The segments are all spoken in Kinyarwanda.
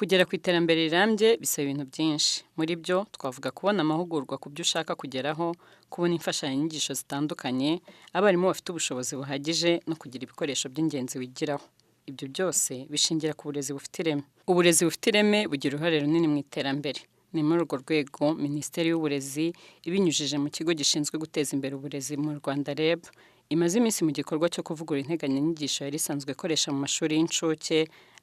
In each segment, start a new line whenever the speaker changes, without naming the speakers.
Kugera ku iterambere rirambye bisaba ibintu byinshi. Muri byo twavuga kubona amahugurwa ku byo ushaka kugeraho, kubona imfashanyigisho zitandukanye, abarimu bafite ubushobozi buhagije no kugira ibikoresho by'ingenzi wigiraho. Ibyo byose bishingira ku burezi bufite ireme. Uburezi bufite ireme bugira uruhare runini mu iterambere. Ni muri urwo rwego Minisiteri y'Uburezi ibinyujije mu kigo gishinzwe guteza imbere uburezi mu Rwanda REB, imaze iminsi mu gikorwa cyo kuvugurura integanyanyigisho yari isanzwe ikoresha mu mashuri y'incuke,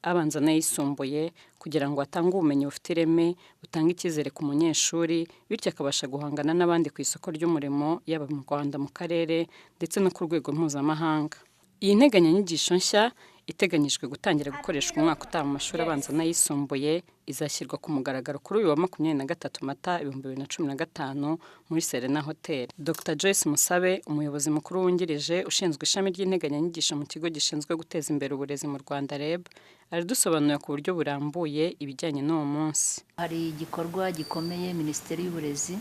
abanza n'ayisumbuye kugira ngo hatange ubumenyi bufite ireme, butanga icyizere ku munyeshuri, bityo akabasha guhangana n'abandi ku isoko ry'umurimo yaba mu Rwanda, mu karere ndetse no ku rwego mpuzamahanga. Iyi nteganyanyigisho nshya iteganyijwe gutangira gukoreshwa umwaka utaha mu mashuri abanza n'ayisumbuye, izashyirwa ku mugaragaro kuri uyu wa 23 Mata 2015 muri Serena Hotel. Dr Joyce Musabe, umuyobozi mukuru wungirije ushinzwe ishami ry'integanyanyigisho mu kigo gishinzwe guteza imbere uburezi mu Rwanda REB, aradusobanurira ku buryo burambuye ibijyanye n'uwo munsi.
Hari igikorwa gikomeye Minisiteri y'Uburezi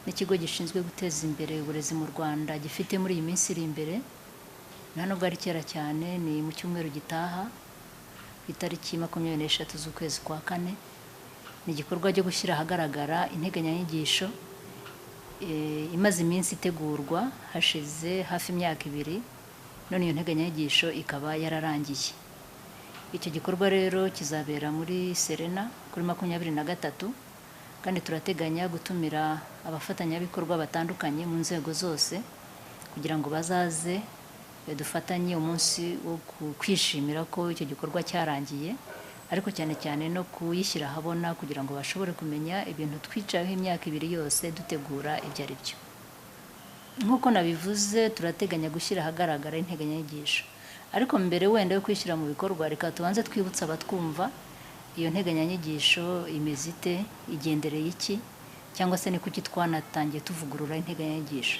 n'ikigo gishinzwe guteza imbere uburezi mu Rwanda gifite muri iyi minsi iri imbere. Nta nubwo ari kera cyane, ni mu cyumweru gitaha ku itariki 23 z'ukwezi kwa kane. Ni igikorwa cyo gushyira ahagaragara integanyanyigisho imaze iminsi itegurwa, hashize hafi imyaka 2, none iyo nteganyanyigisho ikaba yararangiye. Icyo gikorwa rero kizabera muri Serena kuri 23, kandi turateganya gutumira abafatanyabikorwa batandukanye mu nzego zose kugira ngo bazaze dufatanye umunsi wo kwishimira ko icyo gikorwa cyarangiye, ariko cyane cyane no kuyishyira ahabona kugira ngo bashobore kumenya ibintu twicayeho imyaka 2 yose dutegura ibyo ari byo. Nk'uko nabivuze, turateganya gushyira ahagaragara integanyanyigisho, ariko mbere wenda yo kwishyira mu bikorwa reka tubanze twibutse abatwumva iyo nteganyanyigisho imeze ite, igendereye iki, cyangwa se ni kuki twanatangiye tuvugurura integanyanyigisho.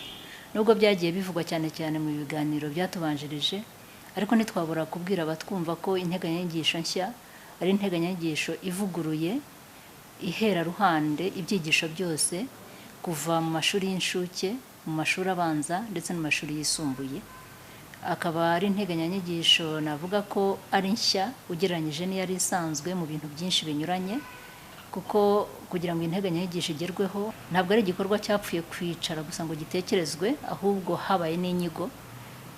Nubwo byagiye bivugwa cyane cyane mu biganiro byatubanjirije, ariko ntitwabura kubwira abatwumva ko integanyanyigisho nshya ari integanyanyigisho ivuguruye, ihera ruhande ibyigisho byose kuva mu mashuri y'incuke, mu mashuri abanza ndetse no mu mashuri yisumbuye. Akaba ari integanyanyigisho navuga ko ari nshya ugereranyije n'iyari isanzwe mu bintu byinshi binyuranye, kuko kugira ngo integanyanyigisho igerweho ntabwo ari igikorwa cyapfuye kwicara gusa ngo gitekerezwe, ahubwo habaye n'inyigo,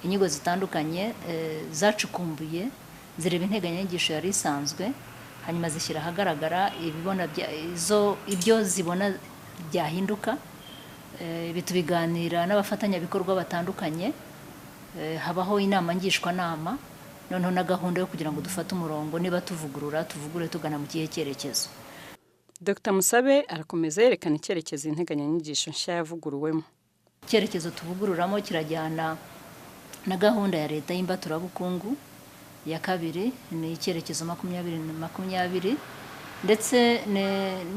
inyigo zitandukanye zacukumbuye zireba integanyanyigisho yari isanzwe, hanyuma zishyira ahagaragara ibyo zibona byahinduka. Ibi tubiganira n'abafatanyabikorwa batandukanye, habaho inama ngishwanama, noneho na gahunda yo kugira ngo dufate umurongo, niba tuvugurura tuvugure tugana mu kihe cyerekezo.
Dr Musabe arakomeza yerekana icyerekezo integanyanyigisho nshya yavuguruwemo.
Icyerekezo tuvugururamo kirajyana na gahunda ya leta y'imbaturabukungu ya kabiri, ni icyerekezo 2020, ndetse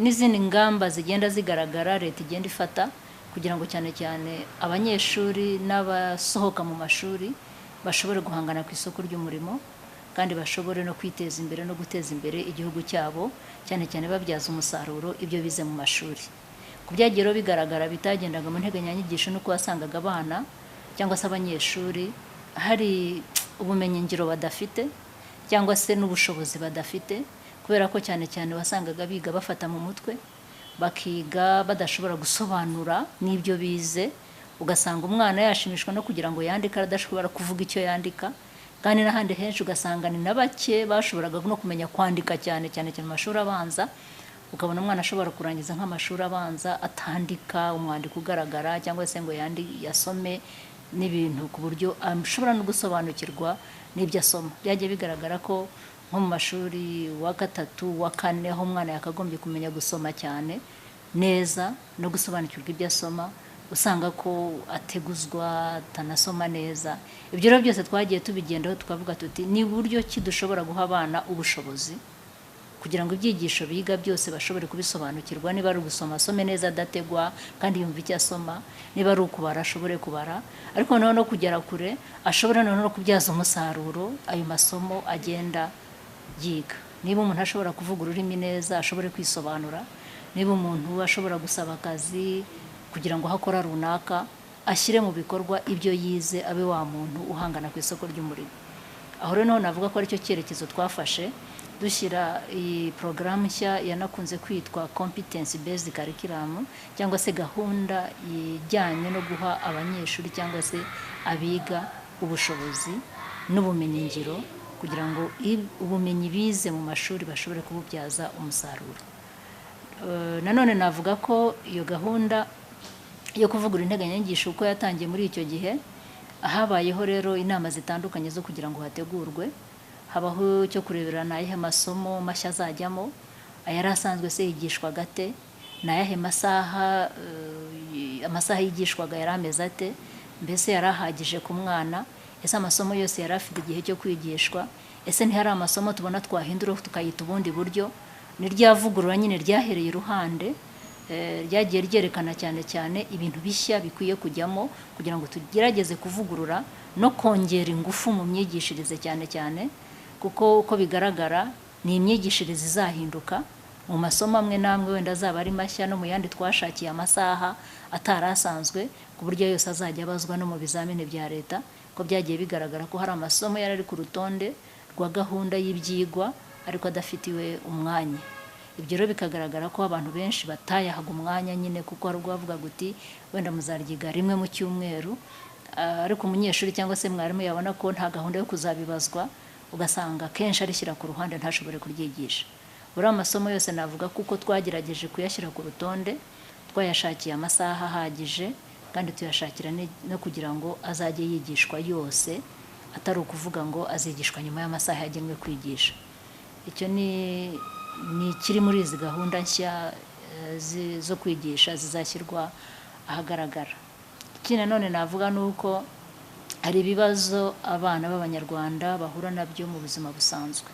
n'izindi ngamba zigenda zigaragara leta igenda ifata kugira ngo cyane cyane abanyeshuri n'abasohoka mu mashuri bashobore guhangana ku isoko ry'umurimo, kandi bashobore no kwiteza imbere no guteza imbere igihugu cyabo, cyane cyane babyaza umusaruro ibyo bize mu mashuri. Ku byagiye bigaragara bitagendaga mu nteganyanyigisho nuko wasangaga abana cyangwa se abanyeshuri hari ubumenyingiro badafite cyangwa se n'ubushobozi badafite, kubera ko cyane cyane wasangaga biga bafata mu mutwe, bakiga badashobora gusobanura n'ibyo bize, ugasanga umwana yashimishwa no kugira ngo yandike adashobora kuvuga icyo yandika. Kandi n'ahandi henshi ugasanga ni na bake bashoboraga no kumenya kwandika cyane cyane cyane mu mashuri abanza, ukabona umwana ashobora kurangiza nk'amashuri abanza atandika umwandiko ugaragara cyangwa se ngo yasome n'ibintu ku buryo ashobora no gusobanukirwa n'ibyo asoma. Byagiye bigaragara ko nko mu mashuri wa 3, wa 4, aho umwana yakagombye kumenya gusoma cyane neza no gusobanukirwa ibyo asoma, usanga ko ateguzwa atanasoma neza. Ibyo rero byose twagiye tubigendaho tukavuga tuti ni buryo ki dushobora guha abana ubushobozi kugira ngo ibyigisho biga byose bashobore kubisobanukirwa, niba ari ugusoma asome neza adategwa kandi yumva icyo asoma, niba ari ukubara ashobore kubara, ariko noneho no kugera kure ashobore noneho no kubyaza umusaruro ayo masomo agenda yiga. Niba umuntu ashobora kuvuga ururimi neza ashobore kwisobanura, niba umuntu ashobora gusaba akazi kugira ngo hakora runaka ashyire mu bikorwa ibyo yize, abe wa muntu uhangana ku isoko ry'umurimo. Aho rero navuga ko aricyo cyerekezo twafashe Dushyira iyi porogaramu nshya yanakunze kwitwa competence based curriculum, cyangwa se gahunda ijyanye no guha abanyeshuri cyangwa se abiga ubushobozi n'ubumenyingiro kugira ngo ubumenyi bize mu mashuri bashobore kububyaza umusaruro. Nanone navuga ko iyo gahunda yo kuvugurura integanyanyigisho uko yatangiye muri icyo gihe, habayeho rero inama zitandukanye zo kugira ngo hategurwe, habaho icyo kurebera ni ayahe masomo mashya azajyamo, ayari asanzwe se yigishwaga ate, ni ayahe masaha, amasaha yigishwaga yari ameze ate, mbese yari ahagije ku mwana, ese amasomo yose yari afite igihe cyo kwigishwa, ese ntihari amasomo tubona twahindura tukayita ubundi buryo. Ni rya vugurura nyine ryahereye iruhande, ryagiye ryerekana cyane cyane ibintu bishya bikwiye kujyamo kugira ngo tugerageze kuvugurura no kongera ingufu mu myigishirize cyane cyane, kuko uko bigaragara ni imyigishirize izahinduka mu masomo amwe n'amwe wenda azaba ari mashya, no mu yandi twashakiye amasaha atari asanzwe ku buryo yose azajya abazwa no mu bizamini bya leta, ko byagiye bigaragara ko hari amasomo yari ari ku rutonde rwa gahunda y'ibyigwa ariko adafitiwe umwanya. Ibyo rero bikagaragara ko abantu benshi batayahaga umwanya nyine, kuko hari ubwo bavuga guti wenda muzaryiga rimwe mu cyumweru, ariko umunyeshuri cyangwa se mwarimu yabona ko nta gahunda yo kuzabibazwa, ugasanga kenshi arishyira ku ruhande ntashobore kuryigisha. Buri amasomo yose navuga kuko twagerageje kuyashyira ku rutonde, twayashakiye amasaha ahagije kandi tuyashakira no kugira ngo azajye yigishwa yose, atari ukuvuga ngo azigishwa nyuma y'amasaha yagenwe kwigisha. Icyo ni kiri muri izi gahunda nshya zo kwigisha zizashyirwa ahagaragara. Ikindi nanone navuga ni uko hari ibibazo abana b'Abanyarwanda bahura nabyo mu buzima busanzwe.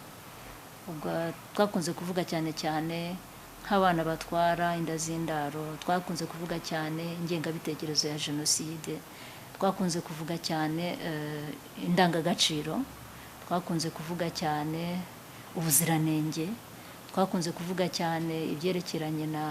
Ubwo twakunze kuvuga cyane cyane nk'abana batwara inda z'indaro, twakunze kuvuga cyane ingengabitekerezo ya jenoside, twakunze kuvuga cyane indangagaciro, twakunze kuvuga cyane ubuziranenge, twakunze kuvuga cyane ibyerekeranye na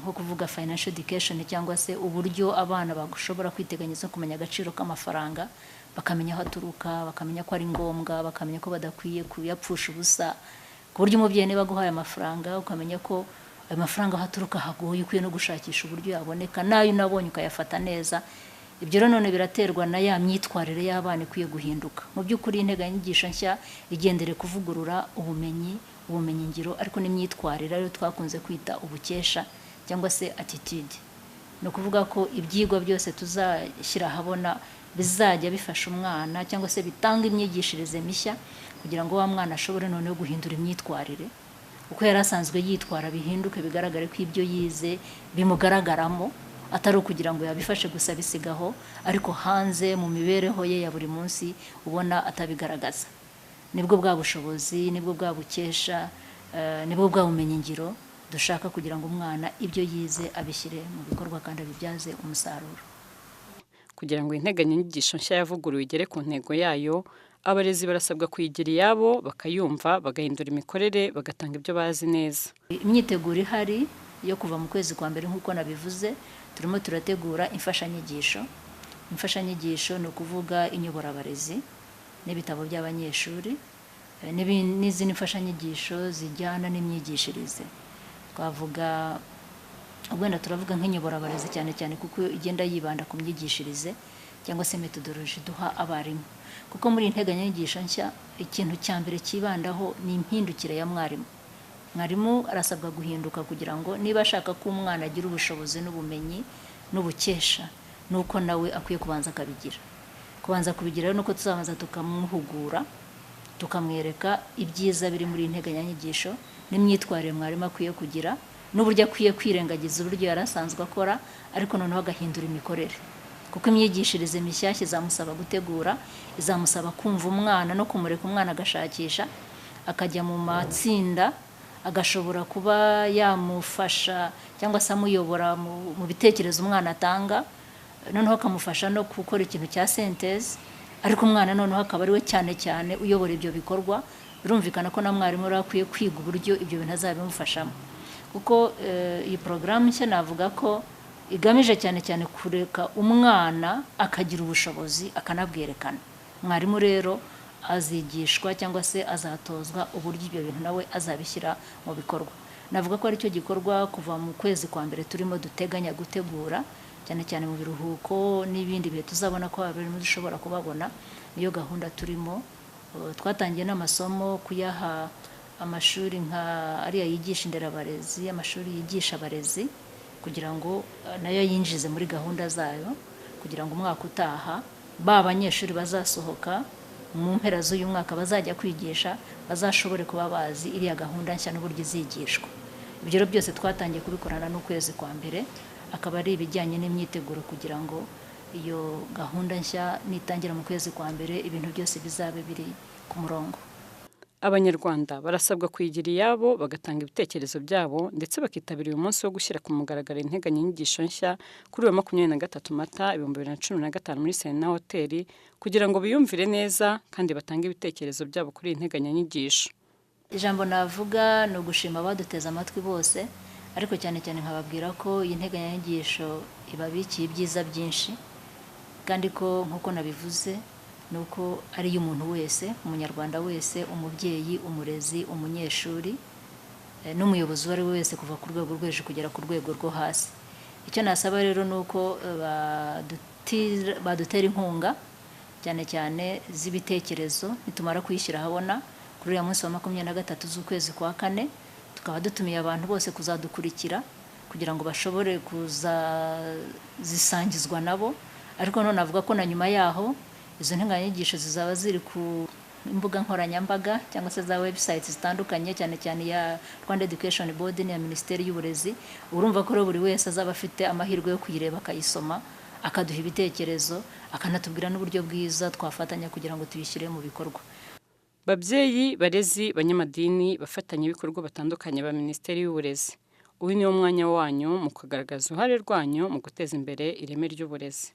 nko kuvuga financial education, cyangwa se uburyo abana bashobora kwiteganyiriza kumenya agaciro k'amafaranga, bakamenya aho aturuka, bakamenya ko ari ngombwa, bakamenya ko badakwiye kuyapfusha ubusa, ku buryo umubyeyi niba aguhaye amafaranga ukamenya ko ayo mafaranga aho aturuka hagoye, ukwiye no gushakisha uburyo yaboneka, nayo unabonye ukayafata neza. Ibyo rero none biraterwa na ya myitwarire y'abana ikwiye guhinduka. Mu by'ukuri integanyanyigisho nshya igendere kuvugurura ubumenyi, ubumenyingiro, ariko n'imyitwarire ariyo twakunze kwita ubukesha cyangwa se attitude. Ni ukuvuga ko ibyigwa byose tuzashyira ahabona bizajya bifasha umwana cyangwa se bitanga imyigishirize mishya kugira ngo wa mwana ashobore noneho guhindura imyitwarire, uko yari asanzwe yitwara bihinduke, bigaragare ko ibyo yize bimugaragaramo, atari ukugira ngo yabifashe gusa bisigaho, ariko hanze mu mibereho ye ya buri munsi ubona atabigaragaza. Nibwo bwa bushobozi, nibwo bwa bukesha, nibwo bwa bumenyingiro dushaka kugira ngo umwana ibyo yize abishyire mu bikorwa kandi abibyaze umusaruro.
Kugira ngo integanyanyigisho nshya yavuguruwe igere ku ntego yayo, abarezi barasabwa kuyigira iyabo, bakayumva, bagahindura imikorere, bagatanga ibyo bazi neza.
Imyiteguro ihari yo kuva mu kwezi kwa mbere nk'uko nabivuze, turimo turategura imfashanyigisho. Imfashanyigisho ni ukuvuga inyoborabarezi n'ibitabo by'abanyeshuri n'izindi mfashanyigisho zijyana n'imyigishirize. Twavuga wenda turavuga nk'inyoborabarezi cyane cyane kuko igenda yibanda ku myigishirize cyangwa se methodology duha abarimu, kuko muri integanyanyigisho nshya ikintu cya mbere cyibandaho ni impindukire ya mwarimu. Mwarimu arasabwa guhinduka kugira ngo niba ashaka ko umwana agira ubushobozi n'ubumenyi n'ubukesha, nuko nawe akwiye kubanza akabigira. Kubanza kubigira nuko tuzabanza tukamuhugura, tukamwereka ibyiza biri muri integanyanyigisho n'imyitwarire mwarimu akwiye kugira, n'uburyo akwiye kwirengagiza uburyo yari asanzwe akora, ariko noneho agahindura imikorere. Kuko imyigishirize mishyashya izamusaba gutegura, izamusaba kumva umwana no kumureka umwana agashakisha, akajya mu matsinda, agashobora kuba yamufasha cyangwa se amuyobora mu bitekerezo umwana atanga, noneho akamufasha no gukora ikintu cya senteze, ariko umwana noneho akaba ari we cyane cyane uyobora ibyo bikorwa. Birumvikana ko na mwarimu rero akwiye kwiga uburyo ibyo bintu azabimufashamo, kuko iyi porogaramu nshya navuga ko igamije cyane cyane kureka umwana akagira ubushobozi akanabwerekana. Mwarimu rero Azigishwa cyangwa se azatozwa uburyo ibyo bintu nawe azabishyira mu bikorwa. Navuga ko aricyo gikorwa kuva mu kwezi kwa mbere turimo duteganya gutegura, cyane cyane mu biruhuko n'ibindi bihe tuzabona ko abarimu dushobora kubabona. Niyo gahunda turimo. Twatangiye n'amasomo kuyaha amashuri nka ariya yigisha inderabarezi, amashuri yigisha abarezi, kugira ngo nayo yinjize muri gahunda zayo, kugira ngo umwaka utaha ba banyeshuri bazasohoka mu mpera z'uyu mwaka bazajya kwigisha bazashobore kuba bazi iriya gahunda nshya n'uburyo izigishwa. Ibyo rero byose twatangiye kubikorana n'ukwezi kwa mbere, akaba ari ibijyanye n'imyiteguro kugira ngo iyo gahunda nshya nitangira mu kwezi kwa mbere ibintu byose bizabe biri ku murongo.
Abanyarwanda barasabwa kuyigira iyabo, bagatanga ibitekerezo byabo, ndetse bakitabira uyu munsi wo gushyira ku mugaragaro integanyanyigisho nshya kuri uyu wa 23 Mata 2015 muri Serena Hoteli, kugira ngo biyumvire neza kandi batange ibitekerezo byabo kuri iyi nteganyanyigisho.
Ijambo navuga ni ugushima abaduteze amatwi bose, ariko cyane cyane nkababwira ko iyi nteganyanyigisho ibabikiye ibyiza byinshi, kandi ko nk'uko nabivuze ni uko ari iy'umuntu wese, umunyarwanda wese, umubyeyi, umurezi, umunyeshuri n'umuyobozi uwo ari we wese, kuva ku rwego rwo hejuru kugera ku rwego rwo hasi. Icyo nasaba rero ni uko badutera inkunga cyane cyane z'ibitekerezo nitumara kuyishyira ahabona kuri uriya munsi wa 23 z'ukwezi kwa kane, tukaba dutumiye abantu bose kuzadukurikira kugira ngo bashobore kuzazisangizwa nabo. Ariko none avuga ko na nyuma yaho izo nteganyanyigisho zizaba ziri ku imbuga nkoranyambaga cyangwa se za website zitandukanye, cyane cyane ya Rwanda Education Board n'iya Minisiteri y'Uburezi. Urumva ko rero buri wese azaba afite amahirwe yo kuyireba, akayisoma, akaduha ibitekerezo, akanatubwira n'uburyo bwiza twafatanya kugira ngo tuyishyire mu bikorwa.
Babyeyi, barezi, banyamadini, bafatanyabikorwa batandukanye ba Minisiteri y'Uburezi, uyu niwo mwanya wanyu mu kugaragaza uruhare rwanyu mu guteza imbere ireme ry'uburezi.